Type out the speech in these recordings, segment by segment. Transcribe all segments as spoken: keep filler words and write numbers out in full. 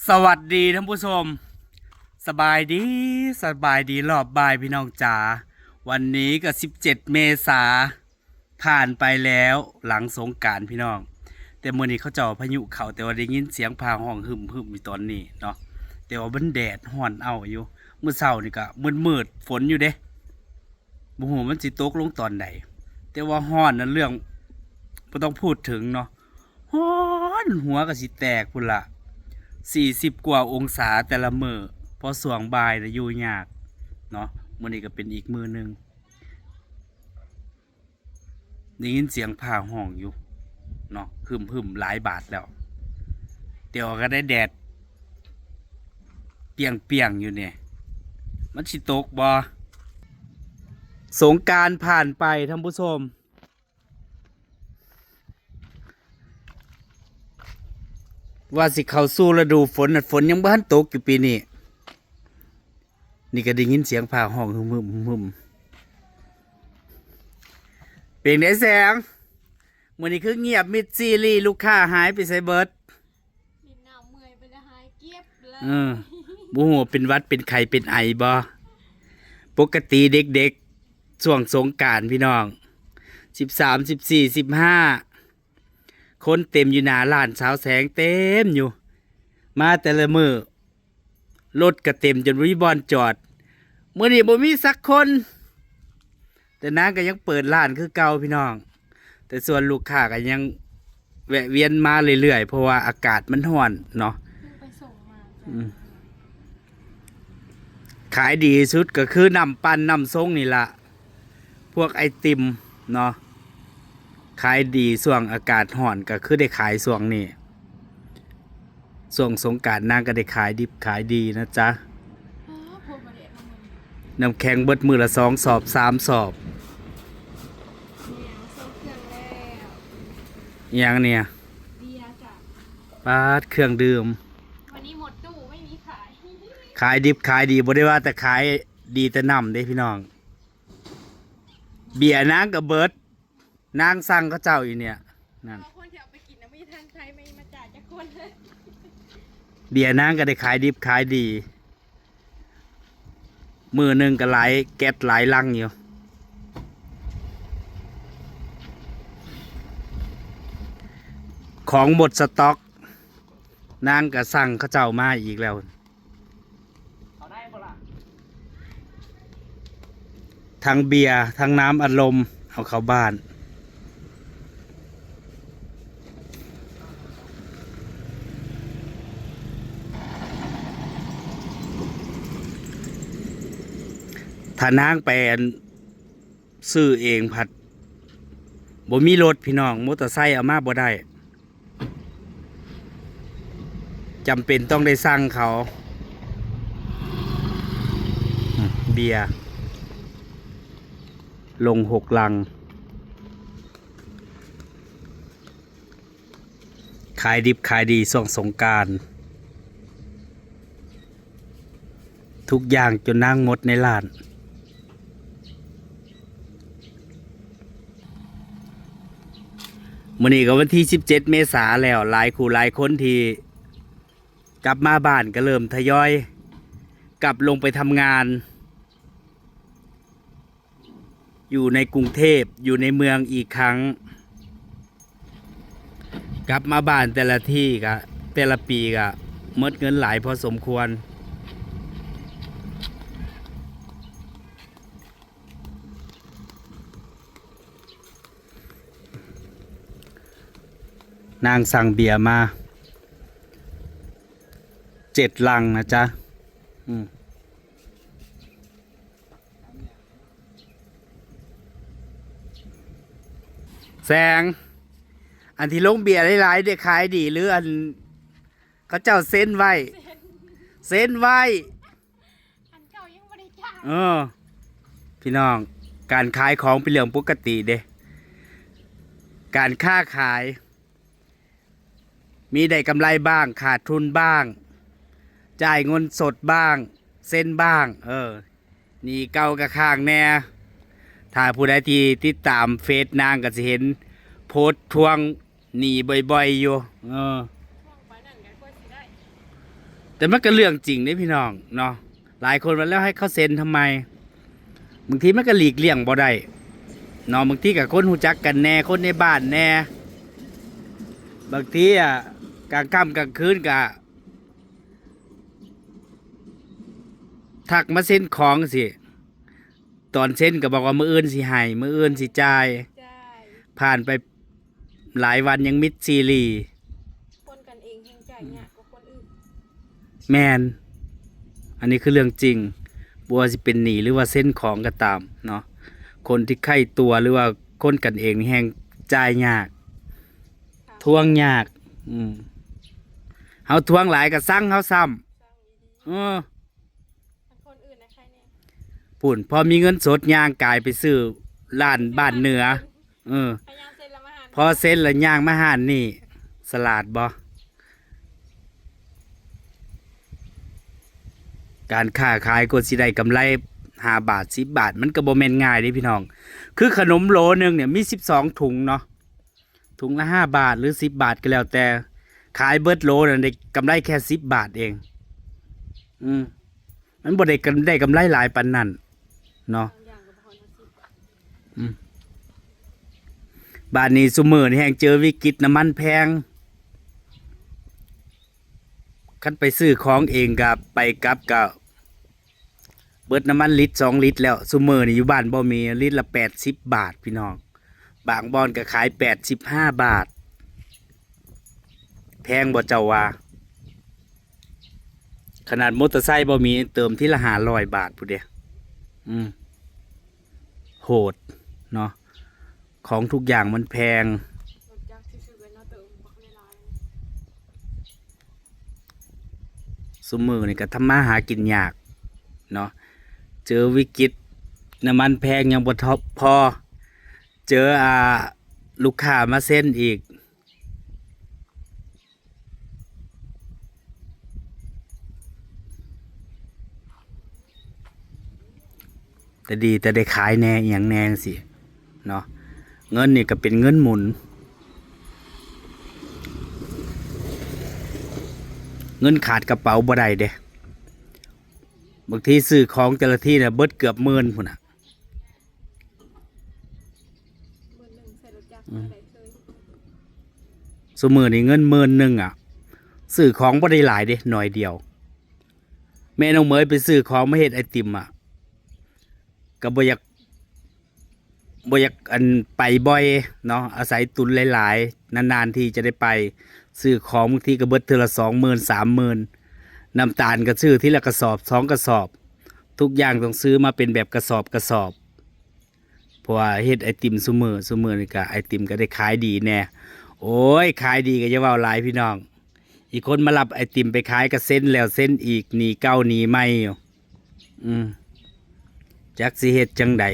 สวัสดีท่านผู้ชม สบายดี สบายดีรอบบ่ายพี่น้องจ๋า วันนี้ก็สิบเจ็ดเมษา ผ่านไปแล้วหลังสงกรานต์พี่น้อง แต่มื้อนี้เขาเจ้าพายุเข้า แต่ว่าได้ยินเสียงฟ้าฮ้องหึมๆอยู่ตอนนี้เนาะ แต่ว่ามันแดดฮ้อนเอาอยู่ มื้อเช้านี่ก็มืดๆฝนอยู่เด้ บ่ฮู้มันสิตกลงตอนใด แต่ว่าฮ้อนนั้นเรื่องบ่ต้องพูดถึงเนาะ ฮ้อนหัวก็สิแตกพุ้นละ สี่สิบกว่าองศาแต่ละมื้อ พอช่วงบ่ายน่ะอยู่ยากเนาะ มื้อนี้ก็เป็นอีกมื้อหนึ่ง ได้ยินเสียงฟ้าฮ้องอยู่เนาะ หึมๆหลายบาทแล้ว แต่ว่าก็ได้แดดเปรียงๆอยู่เนี่ย มันสิตกบ่ สงกรานต์ผ่านไปท่านผู้ชม ว่าสิเข้าสู่ฤดูฝนน่ะ ฝนยังบ่ทันตกอยู่ปีนี้ นี่ก็ได้ยินเสียงฟ้าฮ้องหึมๆๆ เป็นไดแสง มื้อนี้คือเงียบมิดซีรีส์ ลูกค้าหายไปไสเบิด กินน้ำเมื่อยไปแล้วหายเก็บเลย เออ บ่ฮู้ว่าเป็นหวัดเป็นไข้เป็นไอบ่ ปกติเด็กๆ ช่วงสงกรานต์พี่น้อง สิบสาม สิบสี่ สิบห้า คนเต็มอยู่หน้าร้านสาวแสงเต็มอยู่ มาแต่ละมื้อ รถก็เต็มจนบ่มีบ่อนจอด มื้อนี้บ่มีสักคน แต่นางก็ยังเปิดร้านคือเก่าพี่น้อง แต่ส่วนลูกค้าก็ยังแวะเวียนมาเรื่อยๆ เพราะว่าอากาศมันฮ้อนเนาะ เพิ่งไปส่งมาจ้ะ อืม ขายดีสุดก็คือน้ำปั่นน้ำส้งนี่ละ พวกไอติมเนาะ ขายดีช่วงอากาศฮ้อนก็คือได้ขายช่วงนี้ ช่วงสงกรานต์นางก็ได้ขายดิบขายดีนะจ๊ะ อ๋อ พวงมาลัยน้ำมัน น้ำแข็งเบิดมื้อละสองสอบสามสอบ เนี่ย ส่งเครื่องแล้ว อิหยังเนี่ย เบียร์จ้ะ ปาดเครื่องดื่ม วันนี้หมดตู้ไม่มีขาย ขายดิบขายดี บ่ได้ว่าแต่ขายดีแต่น้ำเด้พี่น้อง เบียร์นางก็เบิด นางสั่งเขาเจ้าอีเนี่ย นั่น เอาคนที่เอาไปกินนะ ไม่ทันใช้ไม่มาจ่ายจักคนเลย เบียร์นางก็ได้ขายดิบขายดี มื้อหนึ่งก็หลายแก๊สหลายลังอยู่ ของหมดสต็อก นางก็สั่งเขาเจ้ามาอีกแล้ว ทั้งเบียร์ ทั้งน้ำอัดลม เอาเข้าบ้าน ถ้านางไปอันซื้อเองผัด บ่มีรถพี่น้อง มอเตอร์ไซค์เอามาบ่ได้ จำเป็นต้องได้สั่งเขา อืม เบียร์ ลงหกลัง ขายดิบขายดีช่วงสงกรานต์ ทุกอย่างจนนางหมดในร้าน มื้อนี้ก็วันที่สิบเจ็ดเมษาแล้ว หลายคู่หลายคนที่กลับมาบ้านก็เริ่มทยอยกลับลงไปทำงาน อยู่ในกรุงเทพ อยู่ในเมืองอีกครั้ง กลับมาบ้านแต่ละที่ก็ แต่ละปีก็หมดเงินหลายพอสมควร นางสั่งเบียร์มา เจ็ดลังนะจ๊ะ อืม แสง อันที่ลงเบียร์หลายๆ ได้ขายดี หรืออันเขาเจ้าเซ็นไว้ เซ็นไว้ อันเก่ายังบ่ได้จ่าย เออ พี่น้อง การขายของเป็นเรื่องปกติเด้ การค้าขาย มีได้กำไรบ้าง ขาดทุนบ้าง จ่ายเงินสดบ้าง เซ็นบ้าง เออ หนี้เก่าก็ค้างแน่ ถ้าผู้ใดที่ติดตามเฟซนางก็สิเห็นโพสต์ทวงหนี้บ่อยๆ อยู่ เออ ช่วงปานนั้นก็ควรสิได้ แต่มันก็เรื่องจริงเด้พี่น้องเนาะ หลายคนว่าแล้วให้เขาเซ็นทำไม บางทีมันก็หลีกเลี่ยงบ่ได้เนาะ บางทีกับคนรู้จักกันแน่ คนในบ้านแน่ บางทีอ่ะ กลางค่ำกลางคืนก็ทักมาเซ็นของสิ ตอนเซ็นก็บอกว่ามื้ออื่นสิให้ มื้ออื่นสิจ่าย จ่าย ผ่านไปหลายวันยังมิดซีรี คนกันเองแฮงจ่ายยากกว่าคนอื่น แม่น อันนี้คือเรื่องจริง บ่ว่าสิเป็นหนี้หรือว่าเซ็นของก็ตามเนาะ คนที่ใกล้ตัวหรือว่าคนกันเองนี่แฮงจ่ายยาก ทวงยาก อืม เฮาทวงหลายก็ซังเฮาซ้ำ เออ คนอื่นนะใครเนี่ย พู้น พอมีเงินสดย่างกายไปซื้อร้านบ้านเหนือ เออ พยายามเซ็นละมาหา พอเซ็นแล้วย่างมาหานี่ สลาดบ่ การค้าขายกว่าสิได้กำไรห้าบาท สิบบาท มันก็บ่แม่นง่ายเด้พี่น้อง คือขนมโหลหนึ่งเนี่ยมีสิบสองถุงเนาะ ถุงละห้าบาทหรือสิบบาทก็แล้วแต่ ขายเบิดโหลนั่นได้กำไรแค่สิบบาทเอง อืม มันบ่ได้กำ ได้กำไรหลายปานนั้นเนาะ บางอย่างก็บ่ฮอดห้าสิบ อืม บาดนี้ซุมื้อนี่แฮ่งเจอวิกฤตน้ำมันแพง คันไปซื้อของเองก็ไปกลับก็เบิดน้ำมันลิตรสองลิตรแล้ว ซุมื้อนี่อยู่บ้านบ่มี ลิตรละแปดสิบบาทพี่น้อง บางบ่อนก็ขายแปดสิบห้าบาท แพงบ่เจ้าว่า ขนาดมอเตอร์ไซค์บ่มี เติมทีละห้าร้อยบาทพู้นเด้ อืม โหดเนาะ ของทุกอย่างมันแพง รถจักรซื่อๆก็เนาะ เติมบักหลายๆ ซุมื้อนี่ก็ทำมาหากินยากเนาะ เจอวิกฤตน้ำมันแพงยังบ่ทอ พอ เจอ อ่า ลูกค้ามาเซ็นอีก แต่ดีแต่ได้ขายแหน่อิหยังแหน่จั่งซี้เนาะ เงินนี่ก็เป็นเงินหมุน เงินขาดกระเป๋าบ่ได้เด้ บางทีซื้อของแต่ละทีน่ะเบิดเกือบหมื่นพู้นน่ะ มื้อหนึ่งใส่รถจักร อืม ไปเลย ซุมื้อนี้เงินหมื่นหนึ่งอะ ซื้อของบ่ได้หลายเด้ หน่อยเดียว แม่น้องเหมยไปซื้อของมาเฮ็ดไอติมอะ ก็บ่อยาก บ่อยากอันไปบ่อยเนาะ อาศัยตุนหลายๆ นานๆ ที่จะได้ไป ซื้อของบางทีก็เบิดเทื่อละสองหมื่น สามหมื่น น้ำตาลก็ซื้อทีละกระสอบ สองกระสอบ ทุกอย่างต้องซื้อมาเป็นแบบกระสอบกระสอบ เพราะว่าเฮ็ดไอติมซุมื้อ ซุมื้อนี่ก็ไอติมก็ได้ขายดีแน่ โอ้ย ขายดีก็อย่าเว้าหลายพี่น้อง อีกคนมารับไอติมไปขายก็เซ็นแล้วเซ็นอีก หนี้เก่าหนี้ใหม่อยู่ อืม จักสิเฮ็ดจั่งใด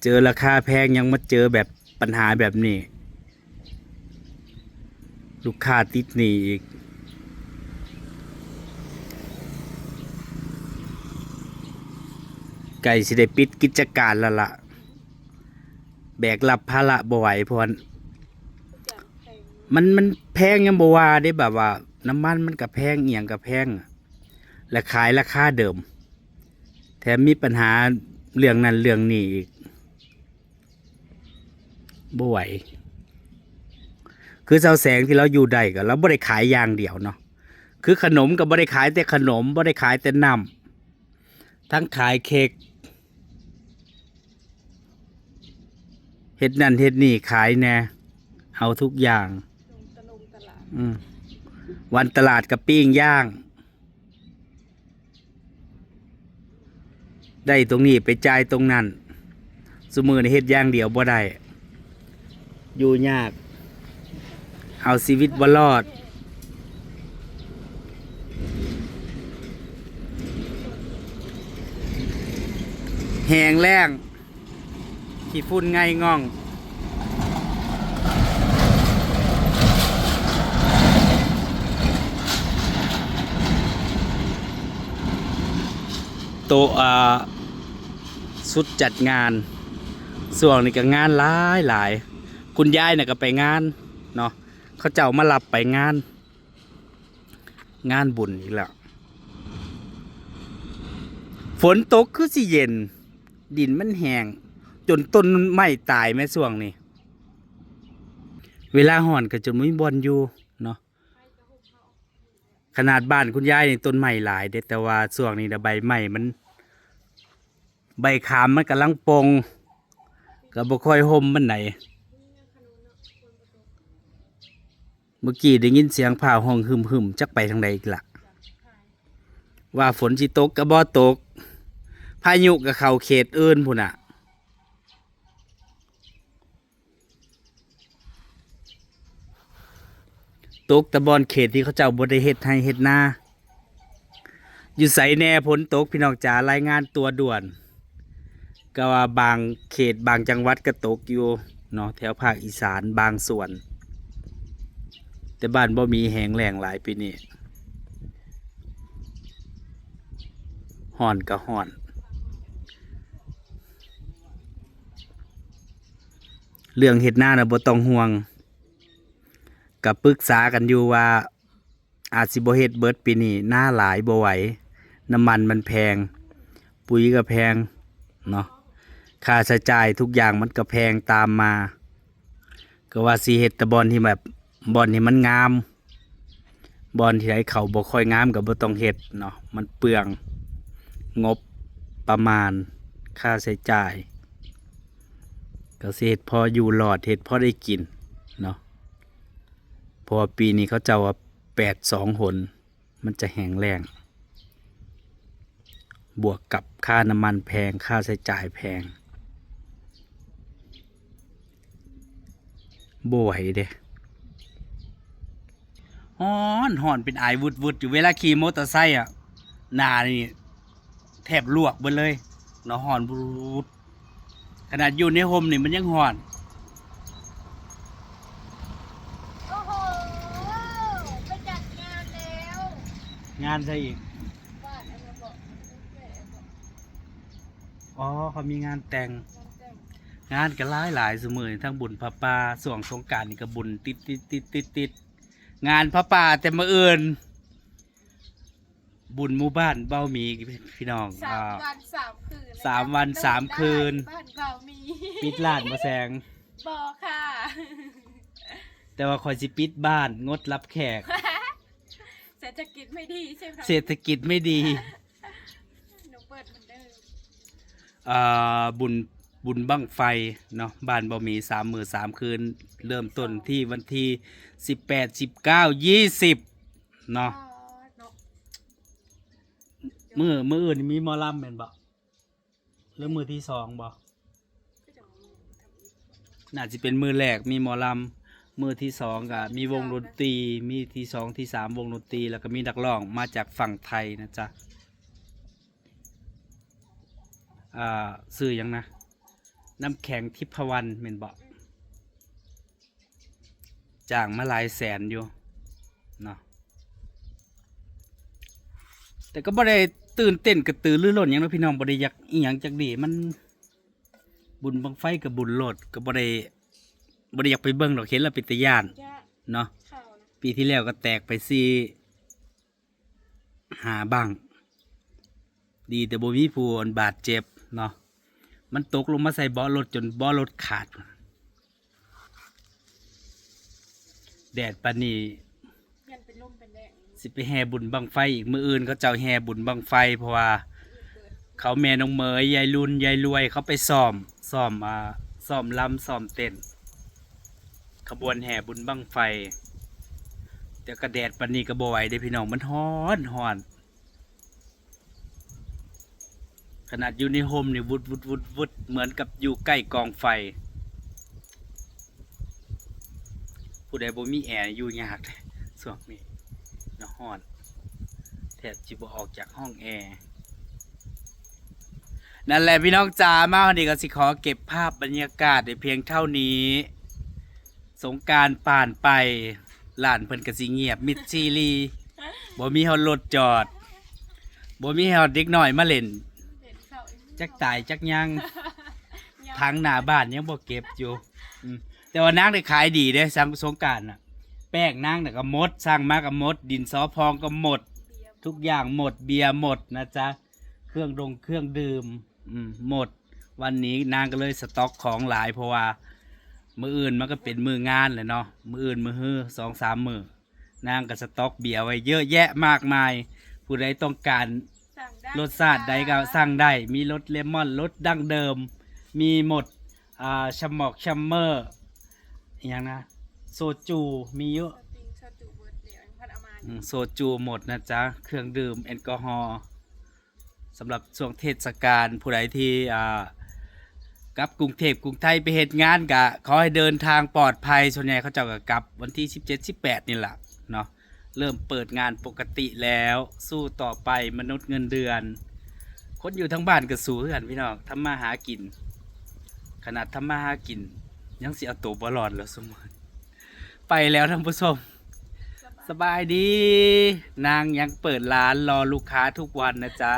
เจอราคาแพงยังมาเจอแบบปัญหาแบบนี้ ลูกค้าติดหนี้อีก ใกล้สิได้ปิดกิจการแล้วล่ะ แบกรับภาระบ่ไหว เพราะว่า มัน มันแพงยังบ่ว่าเด้ แบบว่าน้ำมันมันก็แพง อิหยังก็แพงอะ และขายราคาเดิม แถมมีปัญหาเรื่องนั้นเรื่องนี้อีก บ่ไหว คือเซาแสงที่เราอยู่ได้ก็เราบ่ได้ขายอย่างเดียวเนาะ คือขนมก็บ่ได้ขายแต่ขนม บ่ได้ขายแต่น้ำ ทั้งขายเค้ก เฮ็ดนั่นเฮ็ดนี่ขายแน่ เอาทุกอย่าง ลงตะลงตลาด อืม วันตลาดก็ปิ้งย่าง ได้ตรงนี้ไปจ่ายตรงนั้น ซุมื้อนี้เฮ็ดอย่างเดียวบ่ได้ อยู่ยาก เอาชีวิตบ่รอด แห้งแล้ง ขี้ฝุ่นไงง่อง โต๊ะ อ่า ชุดจัดงาน ช่วงนี้ก็งานหลายหลาย คุณยายน่ะก็ไปงานเนาะ เขาเจ้ามารับไปงาน งานบุญอีกแล้ว ฝนตกคือสิเย็น ดินมันแห้ง จนต้นไม้ตายแม้ช่วงนี้ เวลาฮ้อนก็จนบ่มีบ่อนอยู่เนาะ ขนาดบ้านคุณยายนี่ต้นไม้หลายเด้ แต่ว่าช่วงนี้นะใบไม้มัน ใบขามมันกำลังป่ง ก็บ่ค่อยห่มปานใด เมื่อกี้ได้ยินเสียงฟ้าฮ้องหึมๆ จักไปทางใดอีกละ ว่าฝนสิตกก็บ่ตก พายุก็เข้าเขตอื่นพู้นน่ะ ตกแต่บ่อนเขตที่เขาเจ้าบ่ได้เฮ็ดไฮ่เฮ็ดนา อยู่ไสแน่ฝนตกพี่น้องจ๋า รายงานตัวด่วน ก็ว่าบางเขตบางจังหวัดก็ตกอยู่เนาะ แถวภาคอีสานบางส่วน แต่บ้านบ่มีแห้งแล้งหลายปีนี้ ฮ้อนก็ฮ้อน เรื่องเฮ็ดนาน่ะบ่ต้องห่วง ก็ปรึกษากันอยู่ว่า อาจสิบ่เฮ็ดเบิดปีนี้ นาหลายบ่ไหว น้ำมันมันแพง ปุ๋ยก็แพงเนาะ ค่าใช้จ่ายทุกอย่างมันก็แพงตามมา ก็ว่าสิเฮ็ดแต่บ่อนที่แบบ บ่อนที่มันงาม บ่อนที่ใดเขาบ่ค่อยงามก็บ่ต้องเฮ็ดเนาะ มันเปลืองงบประมาณ ค่าใช้จ่าย ก็สิเฮ็ดพออยู่รอด เฮ็ดพอได้กินเนาะ เพราะว่าปีนี้เขาเจ้าว่าแปดสองหน มันจะแห้งแล้ง บวกกับค่าน้ำมันแพง ค่าใช้จ่ายแพง บ่ไหวเด้ ฮ้อน ฮ้อนเป็นไอวึดๆ อยู่ เวลาขี่มอเตอร์ไซค์อะ หน้านี่แทบลวกเบิดเลยเนาะ ฮ้อนบูด ขนาดอยู่ในร่มนี่มันยังฮ้อน โอ้โห ไปจัดงานแล้ว งานใส่อีก บ้านอันนั้นบอก อ๋อ เขามีงานแต่ง งานแต่ง งานก็หลายหลายซุมื้อนี้ ทั้งบุญผ้าป่า ช่วงสงกรานต์นี่ก็บุญติดติดติดติดติด งานผ้าป่าแต่มื้ออื่น บุญหมู่บ้านเบ้าหมีพี่น้อง สาม อ่า วันสามคืนเลย สามวัน นะ สามคืน บ้านเบ้าหมี ปิดร้านบ่แสง บ่ค่ะ แต่ว่าข้อยสิปิดบ้าน งดรับแขก เศรษฐกิจไม่ดีใช่ไหม เศรษฐกิจไม่ดี หนูเปิดเหมือนเดิม อ่า บุญ บุญบั้งไฟเนาะ บ้านเบ้าหมี สามมื้อสามคืน เริ่มต้นที่วันที่สิบแปด สิบเก้า ยี่สิบเนาะ อ๋อ เนาะ มื้อ มื้ออื่นมีหมอลำแม่นบ่ หรือมื้อที่สองบ่ น่าสิเป็นมื้อแรกมีหมอลำ มื้อที่สองก็มีวงดนตรี มีที่สองที่สามวงดนตรี แล้วก็มีนักร้องมาจากฝั่งไทยนะจ๊ะ อ่า ชื่อหยังนะ น้ำแข็งทิพวรรณแม่นบ่ จ้างมาหลายแสนอยู่เนาะ แต่ก็บ่ได้ตื่นเต้นกระตือรือร้นหยังเนาะพี่น้อง บ่ได้อยากอิหยังจักดี มันบุญบั้งไฟกับบุญโลด ก็บ่ได้ บ่ได้อยากไปเบิ่งดอก เห็นแล้วเป็นตาย้าน จ้ะ เนาะ ข่าวนะ ปีที่แล้วก็แตกไปสี่ ห้าบั้ง ดีแต่บ่มีผู้บาดเจ็บเนาะ มันตกลงมาใส่เบาะรถจนเบาะรถขาด แดดปานนี้ ยันเป็นลมเป็นแดง สิไปแห่บุญบั้งไฟอีก มื้ออื่นเขาเจ้าแห่บุญบั้งไฟ เพราะว่าเขาแม่น้องเหมย ยายลุน ยายรวย เขาไปซ้อม ซ้อม อ่า ซ้อมรำ ซ้อมเต้น ขบวนแห่บุญบั้งไฟ แต่ก็แดดปานนี้ก็บ่ไหวเด้พี่น้อง มันฮ้อน ฮ้อน ขนาดอยู่ในร่มนี่วุดวุดวุดวุด เหมือนกับอยู่ใกล้กองไฟ ผู้ใดบ่มีแอร์อยู่ยากเด้ช่วงนี้เนาะ ฮ้อน แทบสิบ่ออกจากห้องแอร์ นั่นแหละพี่น้องจ๋า มาวันนี้ก็สิขอเก็บภาพบรรยากาศไว้เพียงเท่านี้ สงกรานต์ผ่านไป ร้านเพิ่นก็สิเงียบมิดซีรี บ่มีฮอดรถจอด บ่มีฮอดเด็กน้อยมาเล่น เด่นเข้าอีก จักตายจักยัง ยัง ทางหน้าบ้านยังบ่เก็บอยู่ อืม แต่ว่านางได้ขายดีเด้ สง- สงกรานต์น่ะ แป้งนางน่ะก็หมด สั่งมาก็หมด ดินสอพองก็หมด ทุกอย่างหมด เบียร์หมดนะจ๊ะ เครื่องดงเครื่องดื่ม อืม หมด วันนี้นางก็เลยสต็อกของหลาย เพราะว่ามื้ออื่นมันก็เป็นมื้องานแหละเนาะ มื้ออื่นมื้อฮือ สองสามมื้อ นางก็สต็อกเบียร์ไว้เยอะแยะมากมาย ผู้ใดต้องการ สั่งได้ รสชาติใดก็สั่งได้ มีรสเลมอน รสดั้งเดิม มีหมด อ่า ชะมอก ชะเมอร์ อหย่างนะ โซจู มีเยอะ สติงโซจูเบิร์ดเดียวพัดเอามา อืม โซจูหมดนะจ๊ะ เครื่องดื่มแอลกอฮอล์ สำหรับช่วงเทศกาล ผู้ใดที่ อ่า กลับกรุงเทพฯ กรุงไทยไปเฮ็ดงานก็ขอให้เดินทางปลอดภัย ส่วนใหญ่เขาเจ้าก็กลับวันที่สิบเจ็ด สิบแปด นี่แหละเนาะ เริ่มเปิดงานปกติแล้ว สู้ต่อไปมนุษย์เงินเดือน คนอยู่ทางบ้านก็สู้คือกันพี่น้อง ทำมาหากิน ขนาดทำมาหากิน ยังสิเอาตัวบ่รอดแล้วซุมื้อ ไปแล้วท่านผู้ชม สบายดี นางยังเปิดร้านรอลูกค้าทุกวันนะจ๊ะ